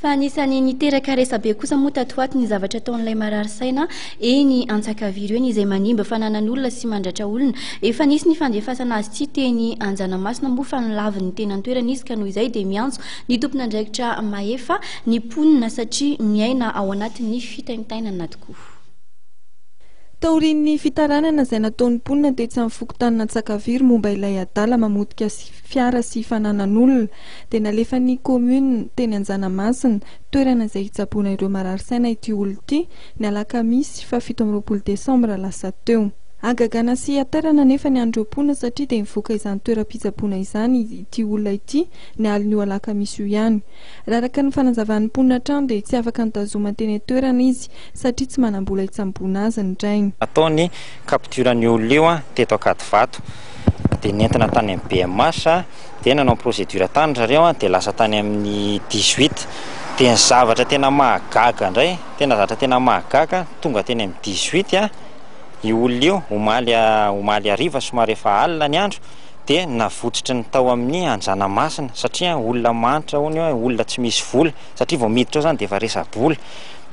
Fa anisan'ny niteraka resabe kosa moa tato ho ato ny zavatra ataon'ilay marary saina eny Antsakaviro eny izay manimba fananan'olona sy mandratra olona. Efa nisy ny fandefasana azy ity teny Anjanamasina moa fa nolavin'ny tena an-toerana izy ka noho izay dia miantso ny tompon'andraikitra mahefa ny mponina satria miaina ao anatin'ny fitaintainana tokoa. Taorian'ny fitaranana izay nataon'ny mponina tetsy amin'ny fokontanin'Antsakaviro momba ilay adala mamotika fiara sy fananan'olona dia nalefan'ny commune teny Anjanamasina, toerana izay hitsaboana ireo marary saina ity olona ity, ny alakamisy faha 27 desambra lasa teo. Hagagana sy hatairana anefa ny an'ireo mponina satria dia nivoaka izany toeram-pitsaboana izany ity olona ity ny alin'io alakamisy io ihany. Raha araka ny fanazavan'ny mponina hatrany dia tsy afaka nitazomana teny an-toerana izy satria tsy manam-bola hitsamboana azy ny rainy. Natao ny capture an'io olona io teto Ankadivato dia nentina tany amin'ny BMH dia nanao procédure tany ry zareo dia lasa tany amin'ny 18 dia ny zavatra tena mahagaga indray, tena zavatra tena mahagaga tonga teny amin'ny 18 io olona io omaly omaly hariva somary efa alina ny andro dia navotsotry ny tao amin'ny Anjanamasina satria olona mahantra hono io, olona tsy misy vola satria vao miditra ao izany dia efa resa-bola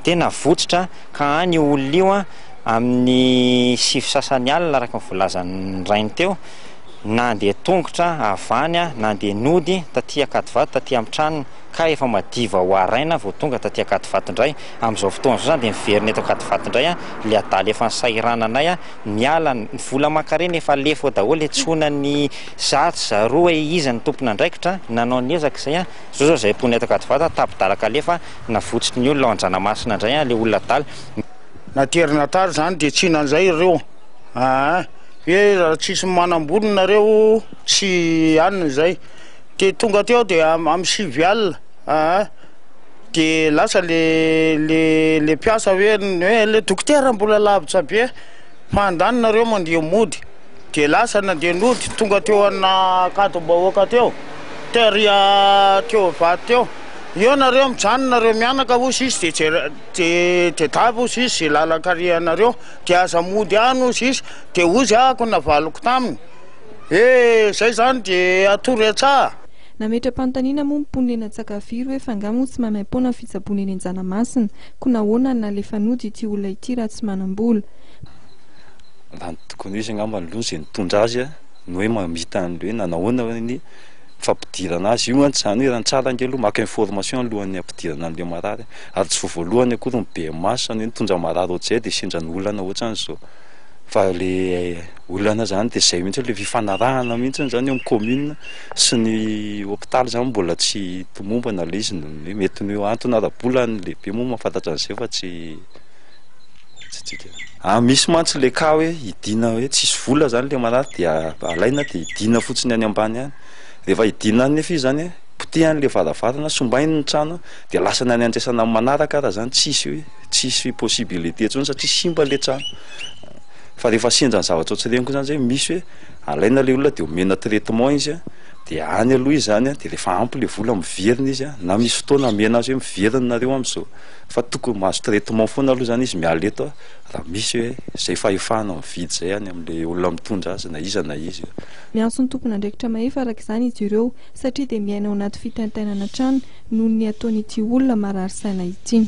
dia navotsitra ka any io olona io amin'ny sivy sasany alina araka ny voalazan'ny rainy teo nandeha tongotra avy any nandeha nody taty Ankadivato taty amin'ny tranony ka efa madiva ho haraina vao tonga taty Ankadivato indray amin'izao fotoana izao izany dia miverina eto Ankadivato indray ilay adala efa nisahirananay Miala ny vola aman-karena efa alefa ao daholo e, tsoina ny zatsy zaroa e, iza no tompon'andraikitra nanao ny ezaka izay an, zao zao izay mponina eto Ankadivato an, tapi-dalaka alefa navotsotry ny olona ao Anjanamasina indray an, le olona adala. Naterina tary zany de tsy hinan'izay ireo aa hoe raha tsisy manam-bola nareo tsy hanina izay de tonga teo de am 9 alina aa de lasa le le le mpiasa hoe hoe le dokotera mbola lavitra be fa andany nareo mandeha mody de lasa nandeha nody tonga teo an'Ankadimbahoaka teo tery teo Ivato teo eo nareo mijanona nareo mianaka hozy izy de jere de tedavy hozy izy ze lalan-karianareo de aza mody any hozy izy de hozy ahako navaliko taminy hoe zay zany de atory an-tsaha. Nametra-panontaniana moa ny mponina eny Antsakaviro hoe fa angaha moa tsy maimaim-poana ny fitsaboana eny Anjanamasina? Koa nahoana no nalefa nody ity olona ity raha tsy manam-bola? Raha ny tokony ho izy angamba aloha izay nitondra azy no hoe mamita an'ilay hoe nanahoana ny fampidirana azy. Io mantsy izany hoe raha ny tsara ange aloha maka information alohan'ny hampidirana an'ilay marary ary tsy vao voalohany akory ny BMH ny hoe nitondra marary ohatr'izay dia sendra ny olana ohatran'izao. Fa ilay olana izany dia izay mihitsy ilay fifanarahana mihitsy izany eo amin'ny commune sy ny hopitaly izany mbola tsy tomombana ilay izy noho ny hoe mety ny antony ara-bola ny lehibe moa mahafantatra an'izay fa tsy tsy tsika. Ah misy mantsy ilay cas hoe hidiana hoe tsisy vola izany ilay marary dia alaina dia hidiana fotsiny any ambany any, rehefa hidiana any nefa izy izany potehany ilay varavarana, sombainy ny trano dia lasany any andraisana amin'ny manaraka ary izany tsisy hoe tsisy possibilité intsony satria simba ilay trano. Fa rehefa sendra ny zavatra ohatr'ireny koa izany zay misy hoe alaina ilay olona dia omena traitement izy an, dia any aloha izy izany an, dia rehefa ampy ilay vola miverina izy an, na misy fotoana amena azy hoe miverina nareo amin'izao, fa tokony mahazo traitement foana aloha izany izy miala eto an, raha misy hoe izay fahefana mividy izay any amin'ilay olona mitondra azy na iza na iza io. Miantso ny tompon'andraikitra mahefa araka izany izy ireo satria dia miaina ao anaty fitaintainana hatrany noho ny ataon'ity olona marary saina ity.